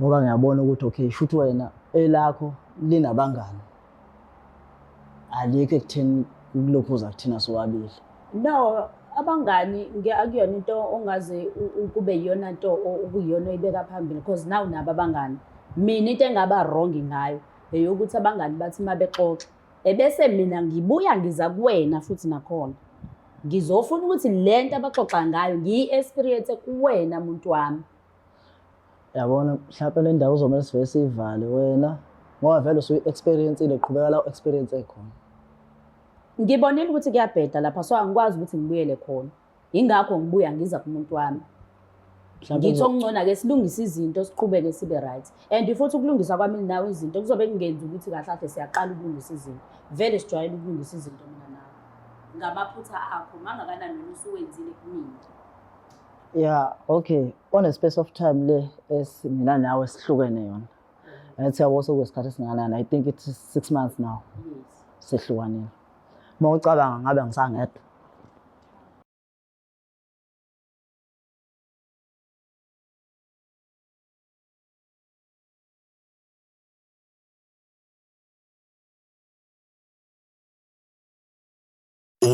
Ngoba ngiyabona ukuthi okay, shuthi wena elakho linabangani. Alikho ekutheni kulokhu uza kuthina sobabili. No, abangani akuyona into ongaze kube yiyona nto okuyiyona oyibeka phambili because now nabo abangani. Mina into engaba wrong ngayo eyokuthi abangani bathi uma bexoxa ebese mina ngibuya ngiza kuwena futhi nakhona. Ngizofuna ukuthi le nto abaxoxa ngayo ngiyi-experience kuwena muntu wami. Yabona mhlawumbe le ndawo uzomele sivele siyivale wena ngoba vele usuyi-experience-ile qhubeka la u-experience khona. Ngibonile ukuthi kuyabheda lapha so angikwazi ukuthi ngibuyele khona. Yingakho ngibuya ngiza kumuntu wami. Ngithi okungcono-ke silungise izinto siqhubeke sibe right. And futhi ukulungisa kwami nawe izinto kuzobe kungenzi ukuthi kahle kahle siyaqala ukulungisa izinto. Vele sijwayele ukulungisa izinto mina nawe. Ngamaphutha akho mangakanani wena usuwenzile kumina. Yeah, okay. On a space of time le mina nawe sihlukene yona. Ngathi yabo sekuyisikhathi esingakanani? I think it's 6 months now. Yes. Sehlukanile. Uma ucabanga ngabe ngisangedwa.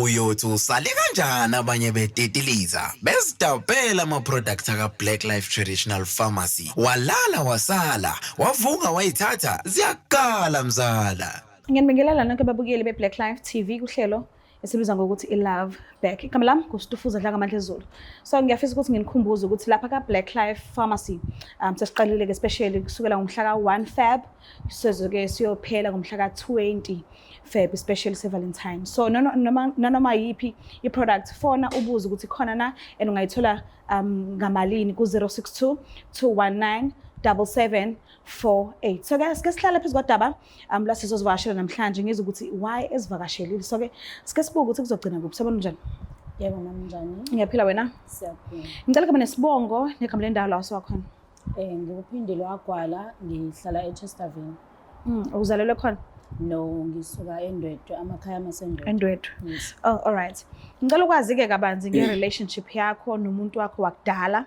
Uyothi usale kanjani abanye betitiliza bezidabhela ama-product aka-Black Life Traditional Pharmacy, walala wasala wavuka wayithatha ziyakala mzala. Ngiyanibingelela nonke ababukeli be-Black Life TV kuhlelo esibiza ngokuthi i-Love Back. Igama lami nguStufuza Dlangamandla Zulu. So ngiyafisa ukuthi nginikhumbuze ukuthi lapha ka-Black Life Pharmacy sesiqalile-ke especially kusukela ngomhla ka-1 Feb sizoke siyophela ngomhla ka-20 Feb, especially se-Valentine. So noma nanoma yiphi i-product, fona ubuze ukuthi khona na and ungayithola ngamalini ku-062 219 7748. So ke sike sihlale phezu kodaba la sizozivakashela namhlanje, ngizwe ukuthi why ezivakashelile. So ke sike sibuke ukuthi kuzogcina kuphi. Sabona, njani? Yebo mama, njani? Ngiyaphila, wena? Siyaphila. Ngicela kube nesibongo negama lendawo la osuka khona. Ngikuphindile wagwala, ngihlala eChesterville. Uzalelwe khona? No, ngisuka eNdwedwe, amakhaya amaseNdwedwe. ENdwedwe. Yes. Oh, all right. Ngicela ukwazi-ke kabanzi nge-relationship yakho nomuntu wakho wakudala.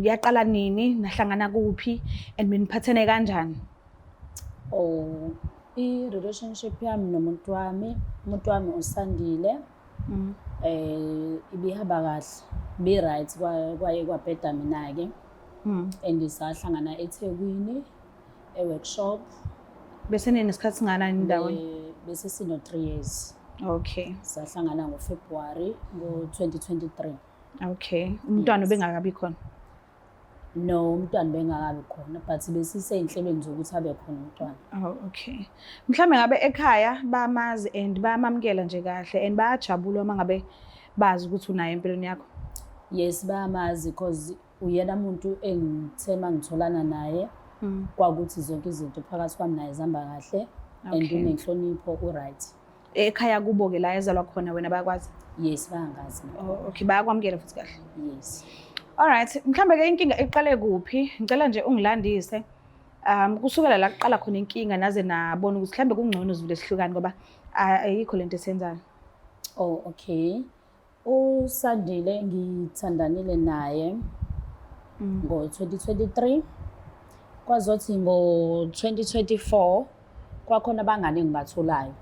Yaqala nini, nahlangana kuphi and beniphathene kanjani? Oh, i-relationship yami nomuntu wami, umuntu wami uSandile. Ibihamba kahle, be right, kwaye kwabheda mina-ke. And sahlangana eThekwini e-workshop. Bese ninesikhathi singakanani ndawonye? Bese sino 3 years. Sahlangana ngoFebruary ngo-2023. Okay. Umntwana ubengakabi khona? No, umntwana bengakabi khona but besisey'nhlelweni zokuthi abe khona umntwana. Oh, okay. Mhlambe ngabe ekhaya bamazi and bayamamukela nje kahle and bayajabula uma ngabe bazi ukuthi unaye empilweni yakho? Yes, bayamazi because uyena muntu engithe uma ngitholana naye kwakuthi zonke izinto phakathi kwami naye zihamba kahle and unenhlonipho, u-right. Ekhaya kubo-ke la ezalwa khona wena bayakwazi? Yes, bayangazi. Oh, okay, bayakwamukela futhi kahle? Yes. Alright, mhlambe ke inkinga iqale kuphi? Ngicela nje ungilandise. Kusukela la kuqala khona inkinga naze nabona ukuthi mhlambe kungcono sivule sihlukane ngoba ayikho lento esiyenzayo. Oh, okay. USandile ngithandanile naye ngo-2023, kwazothi ngo-2024 kwakhona abangani engibatholayo.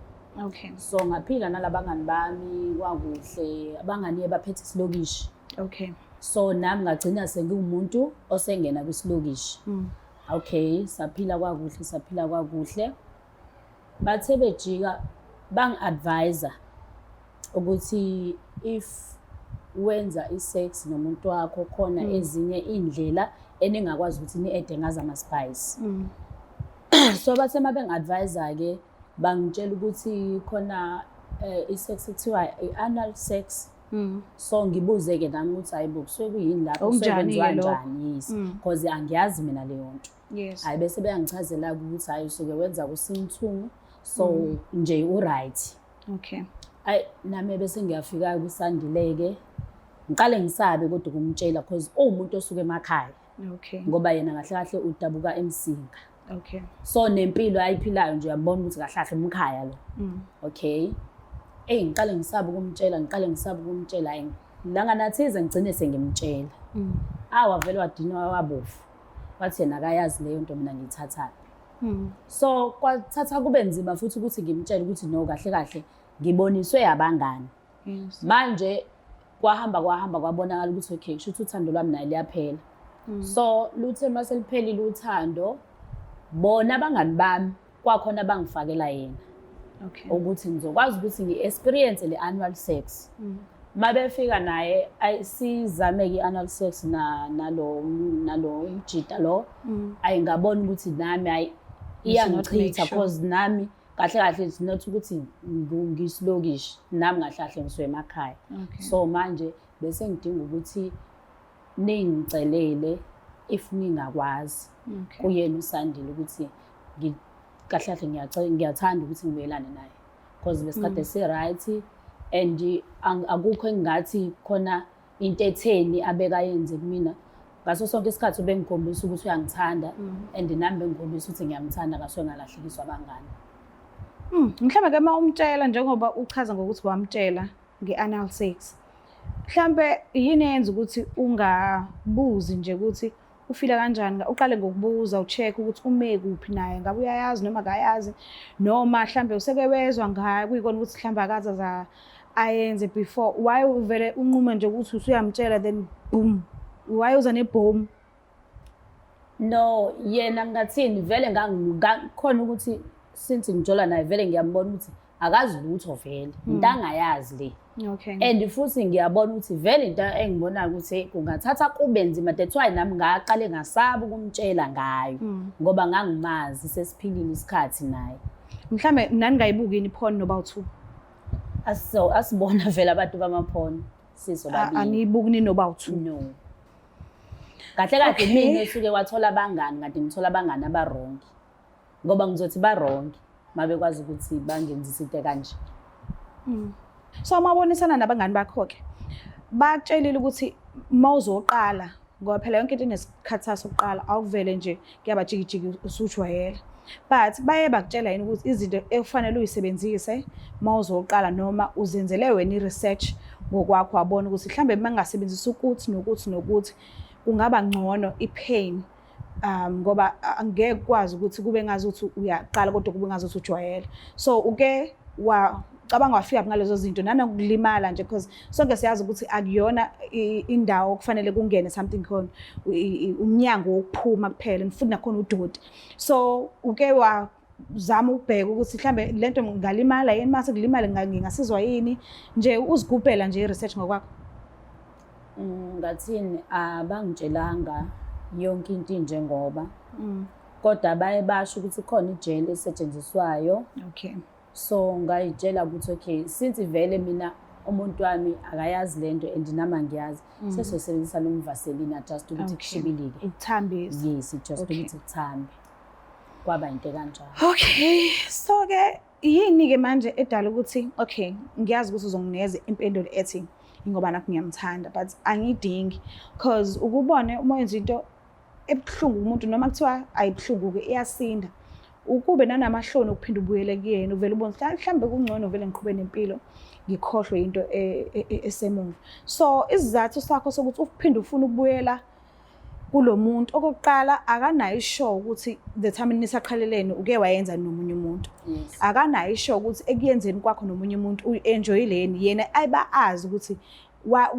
So ngaphila nalabangani bami kwakuhle, abangani baphethe isilokishi. So nami ngagcina sengiwumuntu osengena kwisilokishi. Okay, saphila kwakuhle, saphila kwakuhle. Bathe bejika bangi-advise ukuthi if wenza i-sex nomuntu wakho khona ezinye iy'ndlela eningakwazi ukuthi ni-add ngazo ama-spice. So bathe uma bengi-advise-ke bangitshela ukuthi khona i-sex ekuthiwa i-anal sex. So ngibuze-ke nami ukuthi hayi bo, kusuke kuyini lapho, kusuke Okunjani-ke kwenziwa lokho? njani? Yes, cause angiyazi mina leyo nto. Hayi, bese beyangichazela-ke ukuthi hhayi, usuke wenza kusimthungu so nje u-right. Ayi, nami bese ngiyafika kuSandile-ke, ngiqale ngisabe kodwa ukumtshela cause uwumuntu osuke emakhaya. Ngoba yena kahle kahle udabuka eMsinga. So nempilo ayiphilayo nje uyambona ukuthi kahle kahle umkhaya lo. Okay. Eyi, ngiqale ngisabe ukumtshela, ngiqale ngisabe ukumtshela, hayi langanathize ngigcine sengimtshela. Awa, vele wadinwa wabovu. Wathi yena akayazi leyo nto, mina ngiyithathaphi. So kwathatha kube nzima futhi ukuthi ngimtshele ukuthi no, kahle kahle ngiboniswe abangani. Manje kwahamba kwahamba, kwabonakala ukuthi okay, kusho ukuthi uthando lwami naye liyaphela. So luthe mase liphelile uthando, bona abangani bami kwakhona bangifakela yena ukuthi ngizokwazi ukuthi ngi-experience le anal sex. Mabefika naye, ayisizame-ke i-anal sex nalo nalo mjita lo. Ayi, ngabona ukuthi nami ayi, iyangichitha, cause nami kahle kahle it's not ukuthi ngisilokishi, nami kahle kahle ngisuke emakhaya. So manje bese ngidinga ukuthi ningicelele, if ningakwazi, kuyena uSandile ukuthi kahle kahle ngiyathanda ukuthi ngibuyelane naye, because besikade si-right and akukho engingathi khona into etheni abeka yenze kumina. Ngaso sonke isikhathi ubengikhombisa ukuthi uyangithanda and nami bengikhombisa ukuthi ngiyamthanda, ngasuke ngalahlekiswa abangani. Mhlawumbe ke uma umtshela, njengoba uchaza ngokuthi wamtshela nge-anal sex, mhlambe yini eyenza ukuthi ungabuzi nje ukuthi ufila kanjani? Uqale ngokubuza, ucheck ukuthi ume kuphi naye, ngabe uyayazi noma akayazi, noma mhlambe useke wezwa ngayo, kuyikona ukuthi mhlambe akaze aza ayenze before. Why uvele unqume nje ukuthi usuyamtshela, then boom, why uza nebhomu? No, yena ngingathini, vele khona ukuthi since ngijola naye vele ngiyambona ukuthi akazi lutho vele, into angayazi le. And futhi ngiyabona ukuthi vele into engibonayo ukuthi hey, kungathatha kube nzima. That's why nami ngaqale ngasaba ukumtshela ngayo, ngoba ngangimazi, sesiphilile isikhathi naye. Mhlambe nani ngayibuki yini i-porn noba u-two? Aso asibona vele abantu bama-porn sisobabili. Aniyibuki ninoba u-two? No, kahle kahle mina usuke wathola abangani, kanti ngithola abangani aba-wrong, ngoba ngizothi ba-wrong mabekwazi ukuthi bangenzisa into kanje. So uma ubonisana nabangani bakho-ke, bakutshelile ukuthi uma uzoqala, ngoba phela yonke into inesikhathi saso sokuqala, awuvele nje kuyaba jikijiki usujwayela, but baye bakutshela yini ukuthi izinto ekufanele uyisebenzise uma uzoqala, noma uzenzele wena i-research ngokwakho, wabona ukuthi mhlambe uma ngingasebenzisa ukuthi nokuthi nokuthi kungaba ngcono i-pain, ngoba angeke ukwazi ukuthi kube ngazi ukuthi uyaqala kodwa kube ngazi ukuthi ujwayele? So uke wacabanga, wafika ngalezo zinto nanokulimala nje, because sonke siyazi ukuthi akuyona indawo okufanele kungene something khona, umnyango wokuphuma kuphela, futhi nakhona udoti. So uke wazama ukubheka ukuthi mhlambe lento ngalimala yini, mase kulimale ngingasizwa yini nje, uzigubhela nje i-research ngokwakho? Ngathini, abangitshelanga yonke into injengoba, kodwa baye basho ukuthi khona ijeli esetshenziswayo. So ngayitshela ukuthi okay, since vele mina umuntu wami akayazi lento and nami angiyazi, sesosebenzisa nomvaselina just ukuthi kushibilike. Ukuthambisa. Yes, just ukuthi kuthambe. Kwaba into kanjalo. Okay, so ke yini ke manje edala ukuthi, okay, ngiyazi ukuthi uzonginikeza impendulo ethi ingoba nakho ngiyamthanda, but angidingi, cause ukubone uma wenza into ebuhlungu kumuntu, noma kuthiwa ayibuhlungu-ke, iyasinda, ukube nanamahloni ukuphinda ubuyele kuyena, uvele ubone ukuthi mhlawumbe kungcono vele ngiqhube nempilo, ngikhohlwe into esemuva. So isizathu sakho sokuthi uphinde ufune ukubuyela kulo muntu, okokuqala akanayo i-sure ukuthi the time nisaqhelelene uke wayenza nomunye umuntu. Akanayo i-sure ukuthi ekuyenzeni kwakho nomunye umuntu uyi-enjoyileni. Yena ayiba azi ukuthi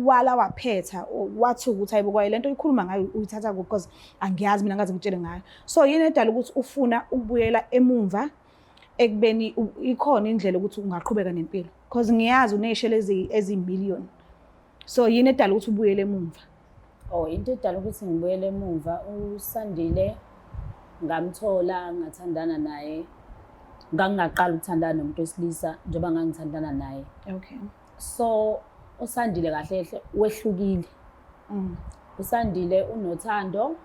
wala waphetha, wathi ukuthi ayibo, kwaye lento oyikhuluma ngayo uyithatha kuphi, because angiyazi mina, ngaze ngitshele ngayo. So yini edala ukuthi ufuna ukubuyela emumva ekubeni ikhona indlela ukuthi ungaqhubeka nempilo, because ngiyazi uney'shelo eziyi-million? So yini edala ukuthi ubuyele emumva? Oh, into edala ukuthi ngibuyele emumva, uSandile ngamthola, ngathandana naye. Ngangingaqala ukuthandana nomuntu wesilisa njengoba ngangithandana naye. So uSandile kahle hle wehlukile. USandile unothando.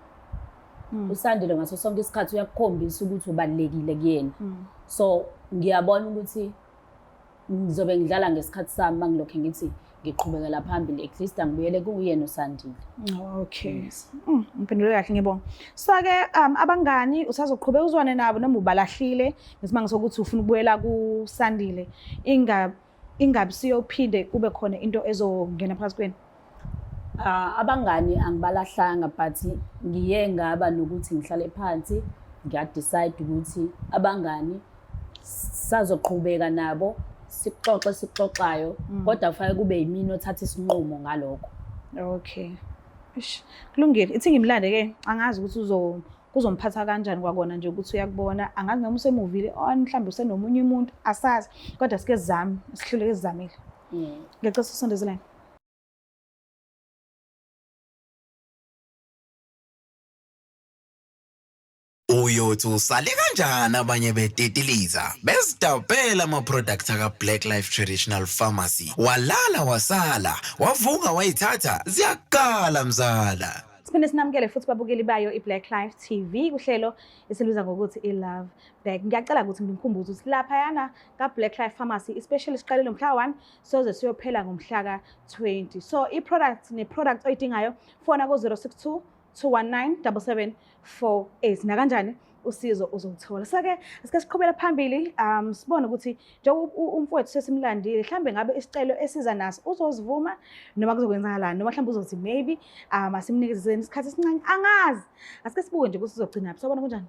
USandile ngaso sonke isikhathi uyakukhombisa ukuthi ubalulekile kuyena. So ngiyabona ukuthi ngizobe ngidlala ngesikhathi sami mangilokhu ngithi ngiqhubekela phambili, at least angibuyele kuyena uSandile. Okay. Ngiphendule kahle, ngiyabonga. So ke abangani usazoqhubeka uzwane nabo noma ubalahlile ngesimanga sokuthi ufuna ukubuyela kuSandile, ingabi siyophinde kube khona into ezongena phakathi kwenu? Ah, abangani angibalahlanga but ngiye ngaba nokuthi ngihlale phansi ngiyadecide ukuthi abangani sazoqhubeka nabo sixoxe sixoxayo kodwa kufanele kube yimina othatha isinqumo ngalokho. Okay. Eish, kulungile. Ithi ngimlande ke, angazi ukuthi uzo kuzomphatha kanjani kwakona nje ukuthi uyakubona. Angazi noma usemuvile on mhlawumbe usenomunye umuntu, asazi. Kodwa sike sizame, sihluleke sizamile. Ngiyacela usondezelane. Uyothi usale kanjani abanye betitiliza bezidabhela ama-product aka-Black Life Traditional Pharmacy walala wasala wavuka wayithatha ziyakala mzala. Siphinde sinamukele futhi babukeli bayo i-Black Life TV kuhlelo esilubiza ngokuthi i-Love Back. Ngiyacela ukuthi nginikhumbuze ukuthi laphayana ka-Black Life Pharmacy i-special siqalile mhla 1 soze siyophela ngomhla ka-20. So i-product ne-product oyidingayo fona ku-062 219 7748. Nakanjani usizo uzoluthola. So-ke asike siqhubele phambili sibone ukuthi njengoba umfowethu sesimlandile mhlambe ngabe isicelo esiza naso uzosivuma noma kuzokwenzakalani noma mhlambe uzothi maybe asimnikezeni isikhathi esincane angazi. Asike sibuke nje ukuthi uzogcinaphi. Sawubona kunjani?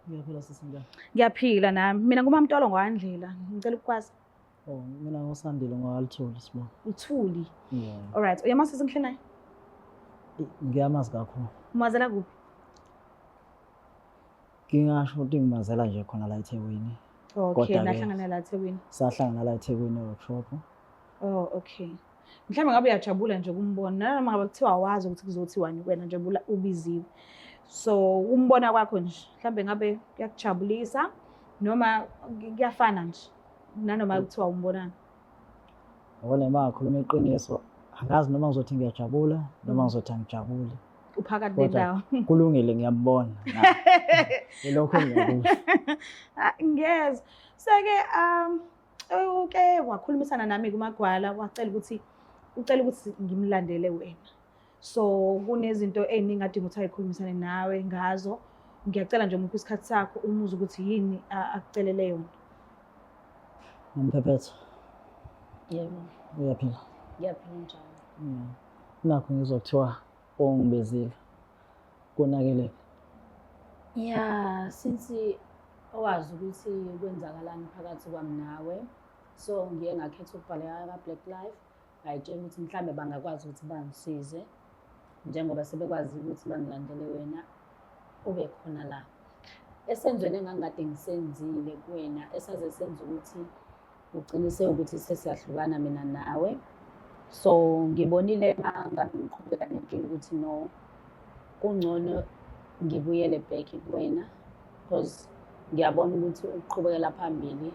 Ngiyaphila sisi njani? Ngiyaphila nami. Mina nguMamtolo ngowandlela. Ngicela ukukwazi. Oh, mina ngosandile ngowalithuli sibonga. Uthuli. Yeah. All right. Uyamazi sisi ngihle naye? Ngiyamazi kakhulu. Umazela kuphi? Ngingasho ukuthi ngimazela nje khona la eThekwini. Okay, Kodwa-ke- nahlangana la eThekwini. Sahlangana la eThekwini workshop. Oh, okay. Mhlawumbe ngabe uyajabula nje ukumbona nanoma ngabe kuthiwa awazi ukuthi kuzothiwani kuwena njengoba ubiziwe. So umbona kwakho nje mhlawumbe ngabe kuyakujabulisa noma kuyafana nje nanoma kuthiwa umbonani. Yabona uma ngakhuluma iqiniso angazi noma ngizothi ngiyajabula noma ngizothi angijabuli. Uphakathi Kodwa nendawo. kulungile ngiyambona. Yilokho engingakusho. Ah, ngiyezwa. So-ke uke wakhulumisana nami kumagwala wacela ukuthi ucela ukuthi ngimlandele wena. So kunezinto ey'ningi adinga ukuthi ayikhulumisane nawe ngazo. Ngiyacela nje umuphe isikhathi sakho umuze ukuthi yini akucelele yona. Mamphephetho, Yebo, uyaphila? ngiyaphila njalo. Yeah. Nakho ngizwa kuthiwa ongibezile. Konakelele. Yeah, since owazi ukuthi kwenzakalani phakathi kwami nawe, so ngiye ngakhetha ukubhaleka ka-Black Life, ngayitshela ukuthi mhlambe bangakwazi ukuthi bangisize njengoba sebekwazi ukuthi bangilandele wena ube khona la. Esenzweni engangikade ngisenzile kuwena esaze senza ukuthi ugcine ukuthi sesiyahlukana mina nawe. So ngibonile uma ngiqhubeka nempilo ukuthi no, kungcono ngibuyele back kuwena because ngiyabona ukuthi ukuqhubekela phambili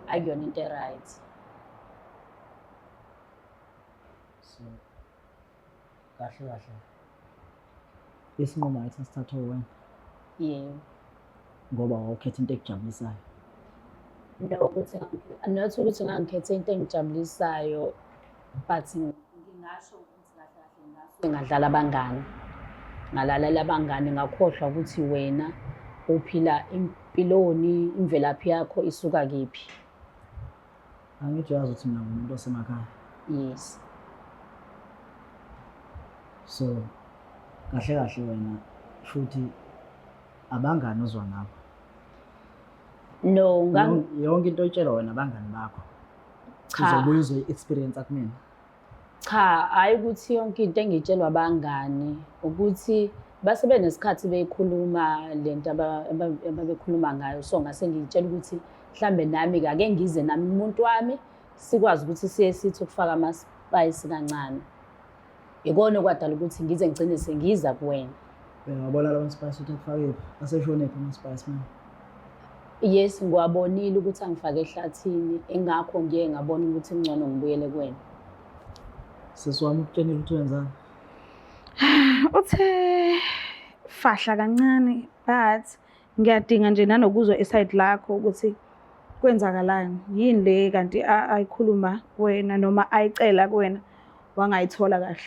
akuyona into e-right. So kahle kahle isinqumo ngathi sithathwe wena Yebo. ngoba wawukhetha into ekujabulisayo. No, ukuthi not ukuthi ngangikhethe into engijabulisayo but ngingasho ukuthi kahle kahle ngasuke ngadlala abangani. Ngalalela abangani ngakhohlwa ukuthi wena uphila impiloni, imvelaphi yakho isuka kephi. Angithi uyazi ukuthi mina ngumuntu osemakhaya. Yes. So kahle kahle wena futhi abangani ozwa nabo. No, Yonke into oyitshelwa wena abangani bakho. Cha. Uzobuya uzoyi-experience kumina. Cha, hhayi ukuthi yonke into engiyitshelwa abangani ukuthi base benesikhathi beyikhuluma lento ababekhuluma ngayo, so ngase ngiyitshela ukuthi mhlambe nami-ke ake ngize nami umuntu wami sikwazi ukuthi siye sithi ukufaka ama-spice kancane. Ikona okwadala ukuthi ngize ngigcine sengiza kuwena. Uyawabona lawo spice ukuthi akufakephi? Aseshonephi ama-spice manje? Yes, ngiwabonile ukuthi angifake ehlathini, ingakho ngiye ngabona ukuthi kungcono ngibuyele kuwena. Sisi wami ukutshenile ukuthi wenzani? Uthe fahla kancane but ngiyadinga nje nanokuzwa iside lakho ukuthi kwenzakalani, yini le kanti ayikhuluma kuwena noma ayicela kuwena wangayithola kahle.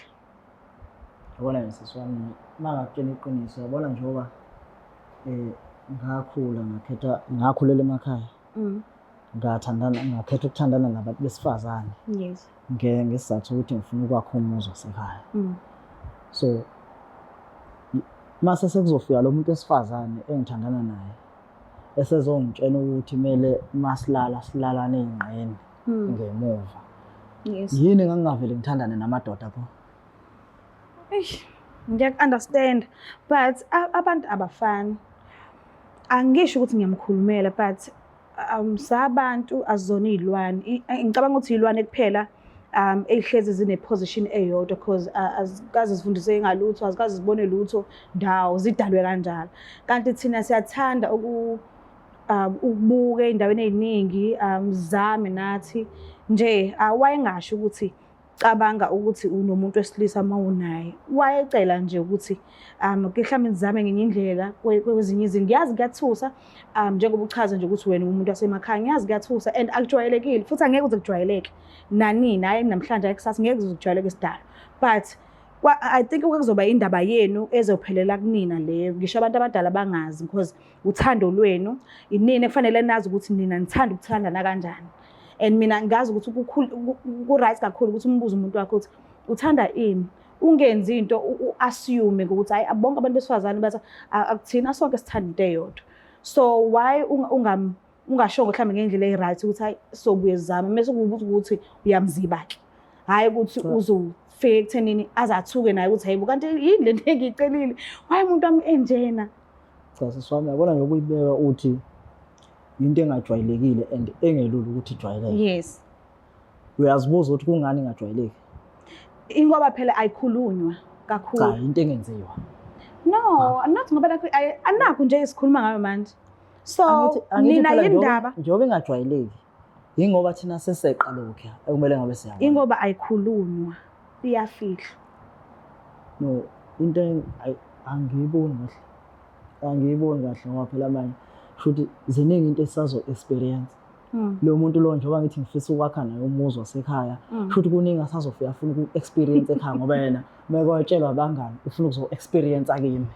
Yabona nje sisi wami, uma ngakutshela iqiniso, yabona njengoba ngakhula ngakhetha ngakhulela emakhaya. Ngathandana ngakhetha ukuthandana nabantu besifazane. Yes. Ngesizathu sokuthi ngifuna ukwakha umuzi wasekhaya. So mase sekuzofika lo muntu wesifazane engithandana naye esezongitshela ukuthi kumele masilala silalane ey'ngqeni ngemuva. Yini ngangingavele ngithandane namadoda pho? Eish, ngiyaku-understand but abantu abafani. Angisho ukuthi ngiyamkhulumela but sabantu azona iy'lwane. Ngicabanga ukuthi iy'lwane kuphela ey'hlezi zine-position eyodwa because azikaze zifundiseke ngalutho, azikaze zibone lutho ndawo, zidalwe kanjalo. Kanti thina siyathanda ukubuka ey'ndaweni ey'ningi, zame nathi nje. Wayengasho ukuthi cabanga ukuthi unomuntu wesilisa uma unaye, wayecela nje ukuthi ke mhlawumbe nizame ngenye indlela kwezinye izinto. Ngiyazi kuyathusa, njengoba uchaza nje ukuthi wena umuntu wasemakhaya, ngiyazi kuyathusa and akujwayelekile futhi angeke uze kujwayeleke nanini, hhayi namhlanje, hhayi kusasa, ngeke kuze kujwayeleke isidalo. But I think kuzoba indaba yenu ezophelela kunina leyo, ngisho abantu abadala bangazi, because uthando lwenu inini ekufanele nazi ukuthi nina nithanda ukuthandana kanjani. And mina ngazi ukuthi ku-right kakhulu ukuthi umbuze umuntu wakho ukuthi uthanda ini, ungenzi into u-assume ngokuthi hayi bonke abantu besifazane bathi akuthina sonke sithanda into eyodwa. So why ungashongo mhlawumbe ngendlela e-right ukuthi hayi sobuye sizame, mase kuwukuthi ukuthi uyamziba-ke, hhayi ukuthi uzofika ekuthenini aze athuke naye ukuthi hayibo kanti yini le nto engiyicelile, why umuntu wami enjena. Cha sisi wami, yabona nje ukuyibeka uthi into engajwayelekile and engelula ukuthi ijwayeleke. Yes. Uyazibuza ukuthi kungani ingajwayeleki? Ingoba phela ayikhulunywa kakhulu. Cha, into engenziwa. No, not ngoba nakho anakho nje esikhuluma ngayo manje. So nina yindaba njengoba ingajwayeleki yingoba thina seseqa lokho ekumele ngabe siyakwenza. Ingoba ayikhulunywa, iyafihlwa. No, into angiyiboni kahle. Angiyiboni kahle ngoba phela manje shuthi ziningi into esisazo experience. Lo muntu lo njengoba ngithi ngifisa ukwakha naye umuzi wasekhaya, shuthi kuningi asazofika afuna uku-experience ekhaya ngoba yena mekotshelwa abangani ufuna ukuzo-experience kimi.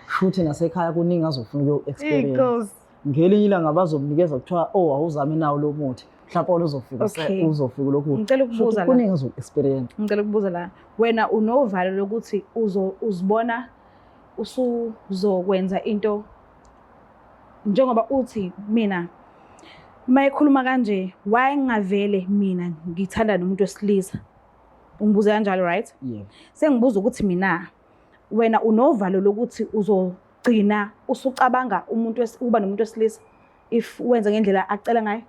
Shuthi nasekhaya kuningi azofuna ukuyo-experience. Ngelinye ilanga bazomnikeza kuthiwa oh awuzame nawo lo muthi, mhlawumbe uzofika uzofika lokhu. Ngicela ukubuza la. Kuningi azo-experience. Ngicela ukubuza la. Wena unovalo lokuthi uzibona usuzokwenza into njengoba uthi mina mayekhuluma kanje, why ngingavele mina ngithanda nomuntu wesilisa? Ungibuze kanjalo, right? Yeah. Sengibuza ukuthi mina wena unovalo lokuthi uzogcina usucabanga umuntu ukuba nomuntu wesilisa if wenza ngendlela acela ngayo?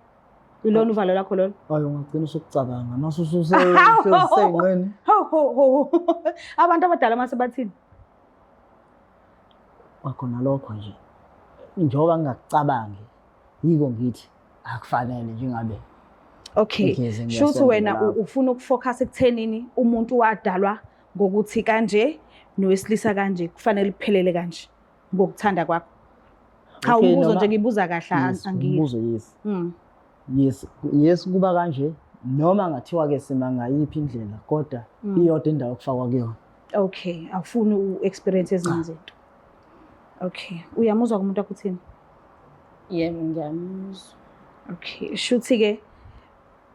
Ilona uvalo lakho lolo? Hayi, ungagcina usukucabanga mase ususeyinqeni. Ho ho ho. Abantu abadala mase bathini? Kwakhona lokho nje njengoba ngingakucabangi yiko ngithi akufanele nje ngabe. Okay, shuthi wena ufuna ukufocus ekuthenini umuntu wadalwa ngokuthi kanje nowesilisa kanje kufanele kuphelele kanje ngokuthanda kwakho. Cha, umbuzo nje ngibuza kahle, angibuzo. Yes. Yes, yes, kuba kanje noma ngathiwa ke sima ngayiphi indlela kodwa iyodwa indawo okufakwa kuyona. Okay, awufuni u-experience ezinye izinto. Okay, uyamuzwa kumuntu wakho uthini? Yebo, ngiyamuzwa. Okay, shuthi ke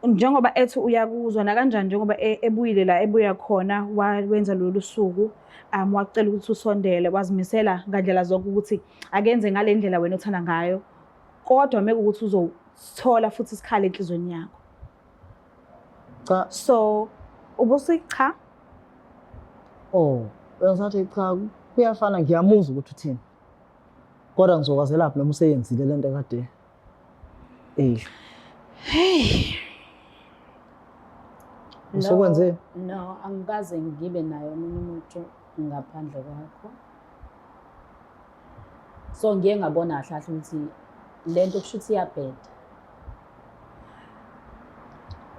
njengoba ethi uyakuzwa nakanjani, njengoba ebuyile la ebuya khona wenza lolu suku, wacela ukuthi usondele, wazimisela ngandlela zonke ukuthi akenze ngale ndlela wena othanda ngayo, kodwa meke ukuthi uzothola futhi isikhala enhlizweni yakho. Cha. So ubusi cha. Oh, bengisathi cha kuyafana, ngiyamuzwa ukuthi uthini. Kodwa ngizokwazelaphi noma useyenzile lento kade eyisho. Hey. Usokwenze? No, angikaze ngibe naye omunye umuntu ngaphandle kwakho. So ngiye ngabona kahle kahle ukuthi lento kusho ukuthi iyabheda.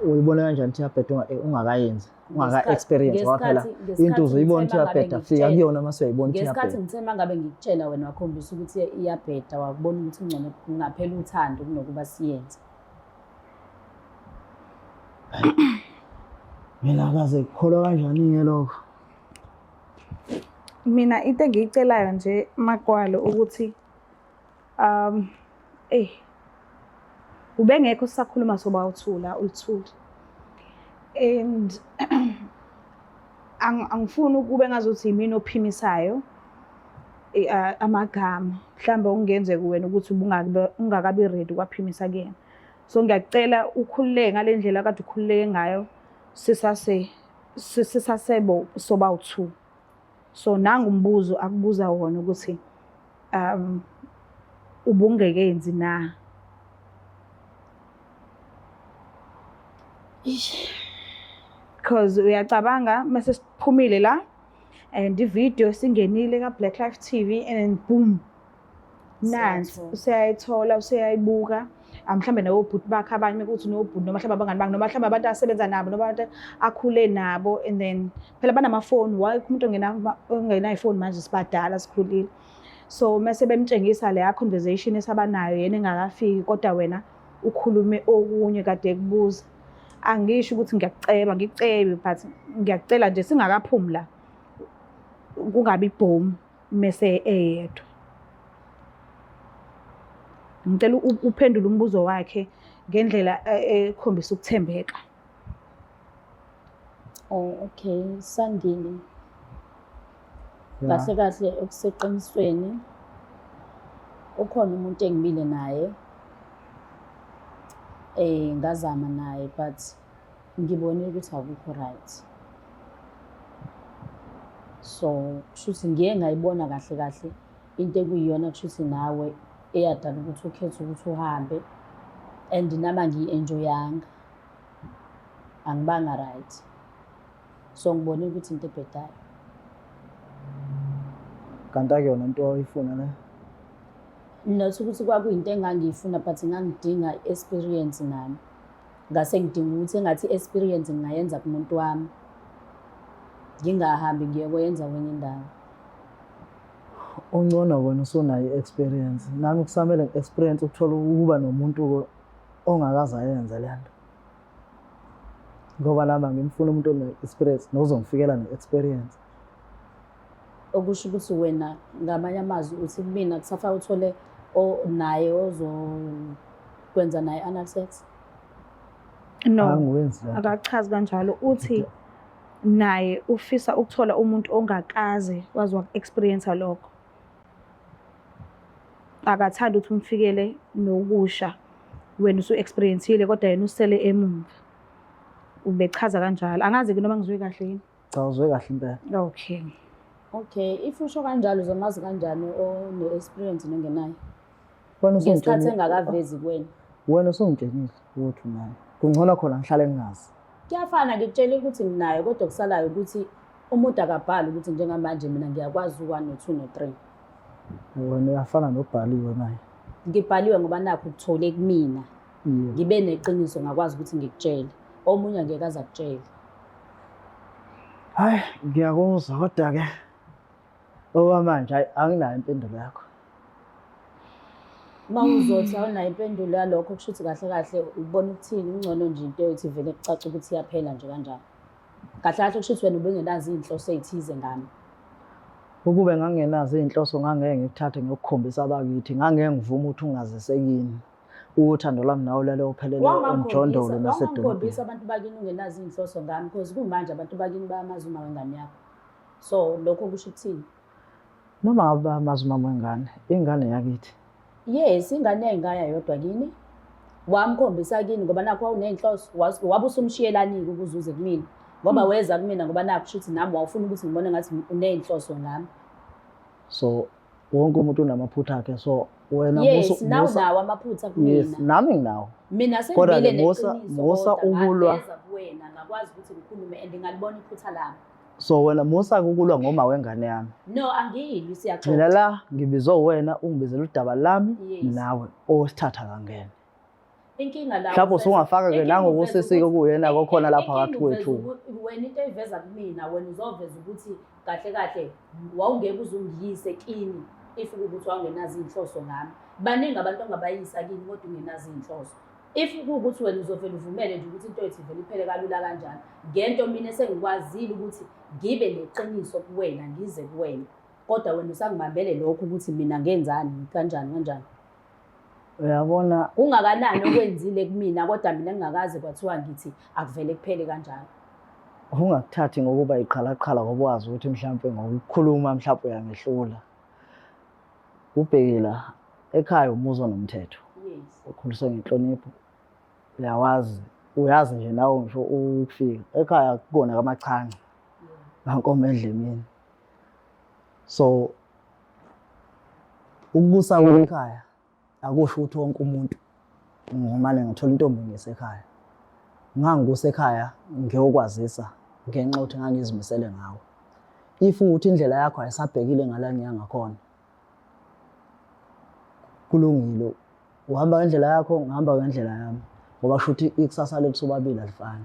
Uyibona kanjani ukuthi iyabheda ungakayenzi? Ungaka-experience ngoba phela into uzoyibona ukuthi iyabheda, fika kuyona mase uyayibona ukuthi iyabheda. Ngesikhathi ngithe mangabe ngikutshela wena wakhombisa ukuthi iyabheda, wakubona ukuthi ngcono kungaphela uthando kunokuba siyenze. Mina akaze kukholwa kanjani-ke lokho? Mina into engiyicelayo nje Magwalo ukuthi ubengekho sisakhuluma soba uthula ulithuli. And Angifuni ukube ngazuthi yimina ophimisayo amagama, mhlawumbe okungenzeka wena ukuthi ungakabi ready ukwaphimisa kuyena. So ngiyakucela ukhululeke ngale ndlela kade ukhululeke ngayo sisase sisasebo sobawu-two. So nangu umbuzo akubuza wona ukuthi ubungekenzi na? Because uyacabanga mase siphumile la and i-video singenile ka-Black Life TV and then boom, nansi useyayithola, useyayibuka. Mhlawumbe nobhuti bakhe abanye ukuthi nobhuti noma mhlawumbe abangani bakhe noma mhlawumbe abantu asebenza nabo noma abantu akhule nabo, and then phela banamafoni, why umuntu ongenayo ifoni manje, sibadala sikhulile. So mase bemtshengisa leya conversation esabanayo yena engakafiki, kodwa wena ukhulume okunye kade ekubuza. Angisho ukuthi ngiyakuceba, ngikucebi, but ngiyakucela nje singakaphumi la, kungabi ibhomu mese eyedwa. Ngicela uphendule umbuzo wakhe ngendlela ekhombisa ukuthembeka. Oh, okay, Sandile. Kahle kahle okuseqinisweni ukhona umuntu engibile naye, ngazama naye but ngibonile ukuthi akukho right. So kushuthi ngiye ngayibona kahle kahle into ekuyiyona, kushuthi nawe eyadala ukuthi ukhethe ukuthi uhambe, and nami angiyi-enjoyanga, angibanga right. So ngibonile ukuthi into ebhedayo. Kanti akuyona into oyifuna le? Not ukuthi kwakuyinto engangiyifuna, but ngangidinga i-experience nami. Ngase ngidinga ukuthi engathi i-experience ngingayenza kumuntu wami, ngingahambi ngiye koyenza kwenye indawo. Ungcono wena usunayo i-experience, nami kusamele ngi-experience ukuthola ukuba nomuntu ongakaze ayenze le nto, ngoba nami angimfuni umuntu one-experience nozongifikela ne-experience. Okusho ukuthi wena ngamanye amazwi uthi kumina kusafa uthole naye ozokwenza naye anal sex? No, Angiwenzi lento. akachazi kanjalo. Uthi naye ufisa ukuthola umuntu ongakaze waze waku-experience lokho. Akathandi ukuthi umfikele nokusha, wena usu-experience-ile kodwa yena usele emuva. Ubechaza kanjalo. Angazi-ke noma ngizwe kahle yini. Cha, uzwe kahle impela. Okay. Okay, if usho kanjalo uzomazi kanjani one-experience nongenayo? Wena Ngesikhathi usungitshenile. engakavezi kuwena. Wena usungitshenile ukuthi unayo. Kungcono khona ngihlale ngingazi. Kuyafana, ngikutshelile ukuthi nginayo, kodwa okusalayo ukuthi umuntu akabhali ukuthi njengamanje mina ngiyakwazi u-1 no-2 no-3. Wena uyafana nobhaliwe manje. Ngibhaliwe ngoba nakho ukuthole kumina. Yebo. Ngibe neqiniso ngakwazi ukuthi ngikutshele. Omunye angeke aze akutshele. Hayi, ngiyakuzwa kodwa ke okwamanje hayi anginayo impendulo yakho. Uma uzothi awunayo impendulo yalokho, kusho ukuthi kahle kahle ubona ukuthini, ungcono nje into yokuthi vele kucace ukuthi iyaphela nje kanjalo. Kahle kahle kusho ukuthi wena ubungenazo iy'nhloso ey'thize ngami. Ukube ngangingenazo iy'nhloso ngangeke ngikuthathe ngiyokukhombisa abakithi, ngangeke ngivume ukuthi ungazise kini. Uthando lwami nawe lale uphelele umjondolo nasedolobheni. Wangakhombisa abantu bakini ungenazo iy'nhloso ngami, because kumanje abantu bakini bayamazi uma wengane yakho. So lokho kusho ukuthini? Noma ngabe bayamazi umama wengane, ingane yakithi. Yes, ingane yayingaya yodwa kini. Wamkhombisa kini ngoba nakho wawuney'nhloso, wabe usumshiyelani-ke ukuze uze kumina. Ngoba weza kumina ngoba nakho kusho ukuthi nami wawufuna ukuthi ngibone ngathi uney'nhloso ngami. So wonke umuntu unamaphutha akhe, so wena Yes, nawe unawo amaphutha Yes, kumina. nami nginawo. Mina Kodwa sengibile ke neqiniso musa kodwa ukulwa. ngaveza kuwena, ngakwazi ukuthi ngikhulume and ngalibona iphutha lami. So wena musa ukulwa ngoma wengane yami. No, angiyilwi, siyaxoxa. Mina la ngibizwe wena, ungibizela udaba lami Yes. nawe owesithatha kangene. Inkinga la Mhlawumbe uveza- usungafaka ke inkinga nangokusisike uveza ukuthi- kuyena kokhona lapha inkinga phakathi uveza kwethu. wena into oyiveza kumina, wena uzoveza ukuthi kahle kahle wawungeke uze ungiyise kini if kuwukuthi wawungenazo iy'nhloso ngami. Baningi abantu ongabayisa kini kodwa ungenazo iy'nhloso. If kuwukuthi wena uzovele uvumele nje ukuthi into yethu ivele iphele kalula kanjalo, ngento mina esengikwazile ukuthi ngibe neqiniso kuwena, ngize kuwena, kodwa wena usangibambele lokho ukuthi mina ngenzani kanjani kanjani. Uyabona, Kungakanani okwenzile kumina kodwa mina ngingakaze kwathiwa ngithi akuvele kuphele kanjalo. Ungakuthathi ngokuba iqhalaqhala ngoba wazi ukuthi mhlampe ngokukhuluma mhlampe uyangehlula. Ubheke la ekhaya umuzi onomthetho. Yes. Ukhuliswe ngenhlonipho. Uyawazi, uyazi nje nawe ngisho ukufika ekhaya kukona kamachanca. Ngankomo edlemini. So ukubusa kwekhaya akusho ukuthi wonke umuntu ngomane ngathola intombi ngisekhaya. Ngangikusekhaya ngiyokwazisa ngenxa yokuthi ngangizimisele ngawe. If ukuthi indlela yakho ayisabhekile ngala ngiya ngakhona, kulungile uhamba ngendlela yakho ngihamba ngendlela yami ngoba shuthi ikusasa lethu sobabili alifani.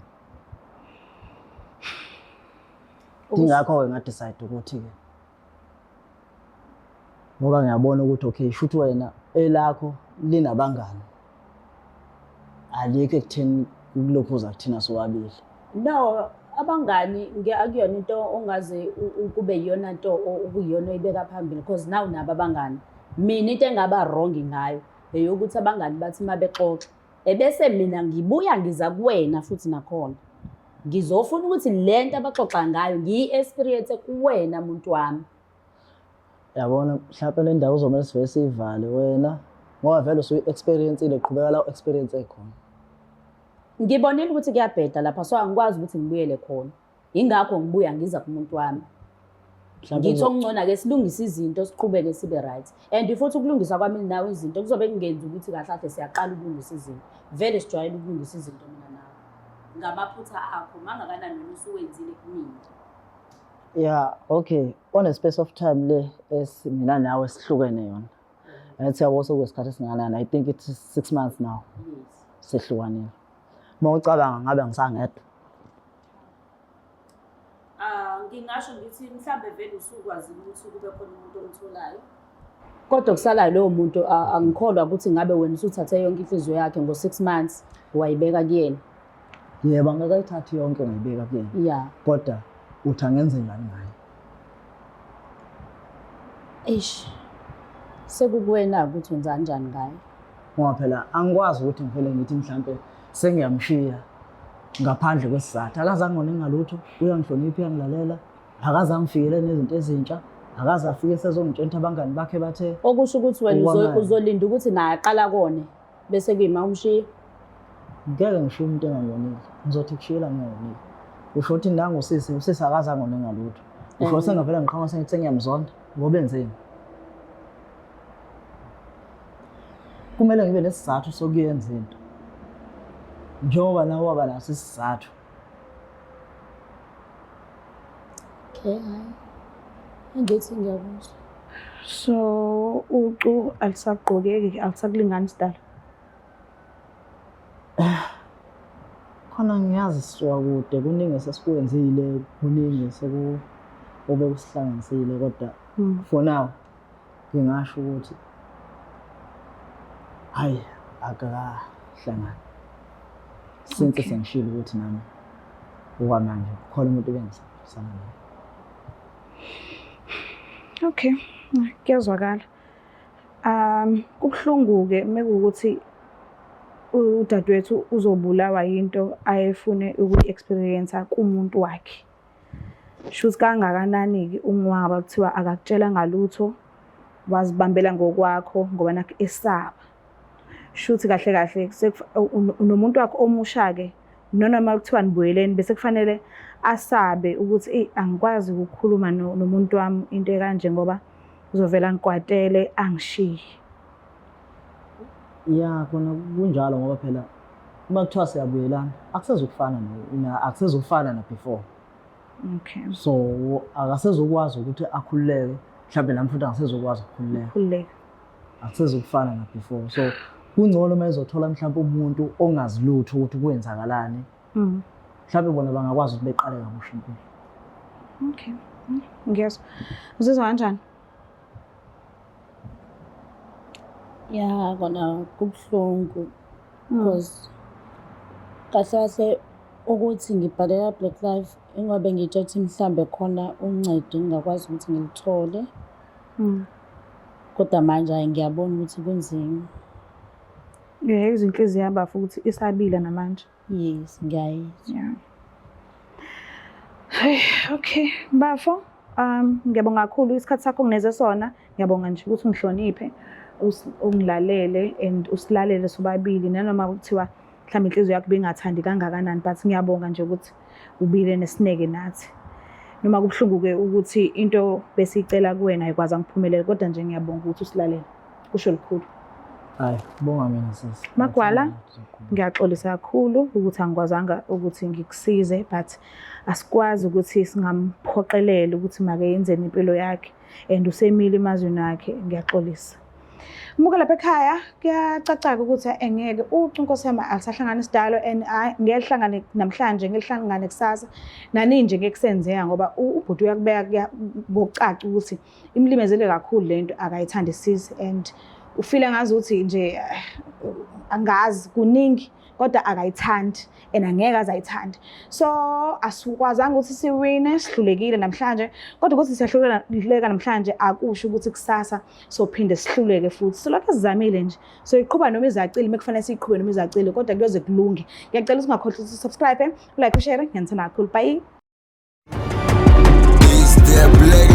Ingakho-ke nga-decide ukuthi-ke ngoba ngiyabona ukuthi okay shuthi wena elakho linabangani alikho ekutheni kulokhu uza kuthina sobabili. No, abangani akuyona into ongaze kube yiyona nto okuyiyona oyibeka phambili because now nabo abangani. Mina into engaba wrong ngayo eyokuthi abangani bathi uma bexoxa ebese mina ngibuya ngiza kuwena futhi nakhona ngizofuna ukuthi le nto abaxoxa ngayo ngiyi-experience kuwena muntu wami. Yabona mhlawumpe le ndawo uzomele sivele siyivale wena ngoba vele usuyi-experience-ile qhubeka la u-experience ekhona. Ngibonile ukuthi kuyabheda lapha so angikwazi ukuthi ngibuyele khona. Yingakho ngibuya ngiza kumuntu wami. Ngithi okungcono-ke silungise izinto siqhubeke sibe right. And futhi ukulungisa kwami nawe izinto kuzobe kungenzi ukuthi kahle kahle siyaqala ukulungisa izinto. Vele sijwayele ukulungisa izinto mina nawe. Ngamaphutha akho mangakanani wena usuwenzile kumina. Yeah, okay. On a space of time le esi mina nawe sihlukene yona. Ngathi yabo sekuyisikhathi esingakanani? I think it's 6 months now. Yes. Sehlukanile. Uma ucabanga ngabe ngisangedwa. Ah, ngingasho ngithi mhlambe vele usukwazile ukuthi kube khona umuntu omtholayo. Kodwa kusalayo lowo muntu angikholwa ukuthi ngabe wena usuthathe yonke inhliziyo yakhe ngo-6 months wayibeka kuyena. Yebo, angikayithathi yonke ngayibeka kuyena. Yeah. Kodwa uthi angenze njani ngaye? Eish. Sekukuwena ukuthi wenza kanjani ngaye. Ngoba phela angikwazi ukuthi ngivele ngithi mhlampe sengiyamshiya ngaphandle kwesizathu. Akaze angone ngalutho, uyangihlonipha, uyangilalela, akaze angifikele nezinto ezintsha, akaze afike sezongitshela ukuthi abangani bakhe bathe. Okusho ukuthi wena uzolinda ukuthi naye aqala kone bese kuyima umshiya. Ngeke ngishiye umuntu engangonile. Ngizothi kushiyela ngingonile. Usho ukuthi nangu usisi, usisi akaze angone ngalutho. Usho sengavela ngiqhamuka sengithi sengiyamzonda ngoba enzeni? Kumele ngibe nesizathu sokuyenza into. Njengoba nawe waba naso isizathu. Okay, hayi. Angithi ngiyakuzwa. So ucu alisagqokeki alisakulingani sidalo. Khona ngiyazi sisuka kude kuningi esesikwenzile kuningi seku obekusihlanganisile kodwa for now ngingasho ukuthi hayi akakahlangani. Since sengishilo ukuthi nami okwamanje kukhona umuntu ebengisana naye. Okay, kuyazwakala. Kubuhlungu-ke mekuwukuthi udadewethu uzobulawa yinto ayefune ukuyi-experience kumuntu wakhe. Shuthi kangakanani-ke unqwaba kuthiwa akakutshelanga lutho wazibambela ngokwakho ngoba nakhu esaba. Shuthi kahle kahle nomuntu wakhe omusha-ke nonoma kuthiwa nibuyeleni bese kufanele asabe ukuthi eyi angikwazi ukukhuluma nomuntu wami into ekanje ngoba uzovela angikwatele angishiye. Ya kona kunjalo ngoba phela uma kuthiwa siyabuyelana akusezukufana akusezukufana na before. Okay. So akasezukwazi ukuthi akhululeke mhlawumbe nami futhi angisezukwazi ukukhululeka. Khululeka. Akusezukufana na before. So kungcono uma ezothola mhlawumbe umuntu ongazi lutho ukuthi kwenzakalani. Mhlawumbe bona bangakwazi ukuthi beqale kabusha impilo. Okay. Ngiyezwa. Uzizwa kanjani? Ya kona kubuhlungu because kahle kahle ukuthi ngibhalela Black Life ingoba ngitsho ukuthi mhlambe khona uncedo engingakwazi ukuthi ngilithole. Kodwa manje hhayi ngiyabona ukuthi kunzima. Ngiyayizwa inhliziyo yabafa ukuthi isabila namanje. Yes, ngiyayizwa. Yeah. Hey, okay, bafo. Ngiyabonga kakhulu isikhathi sakho ngineze sona. Ngiyabonga nje ukuthi ungihloniphe, ungilalele and usilalele sobabili nanoma kuthiwa mhlawumbe inhliziyo yakho ibingathandi kangakanani, but ngiyabonga nje ukuthi ubile nesineke nathi. Noma kubuhlungu-ke ukuthi into besiyicela kuwena ayikwazanga ukuphumelela, kodwa nje ngiyabonga ukuthi usilalele. Kusho lukhulu. Hayi, bonga mina sisi. Magwala, ngiyaxolisa kakhulu ukuthi angikwazanga ukuthi ngikusize, but asikwazi ukuthi singamphoqelela ukuthi make yenzeni impilo yakhe and usemile emazwini akhe. Ngiyaxolisa. Muke lapha ekhaya kuyacaca ukuthi engeke ucu Nkosi yami alisahlangana isidalo and ngeke lihlangane namhlanje, ngeke lihlangane kusasa, naninje ngeke kusenzeka ngoba ubhuti uyakubeka ngokucaca ukuthi imlimezele kakhulu lento, akayithandisisi and ufile ngazi ukuthi nje angazi kuningi kodwa akayithandi and angeke aze ayithande. So asikwazanga ukuthi siwine, sihlulekile namhlanje, kodwa ukuthi siyahluleka namhlanje akusho ukuthi kusasa sophinde sihluleke futhi. So lokho sizamile nje, so iqhuba noma izacile, mekufanele siyiqhube noma izacile, kodwa kuyoze kulunge. Ngiyacela ukuthi ungakhohlwa ukuthi subscribe, like, ushare. Ngiyanithanda kakhulu, bye. It's the Black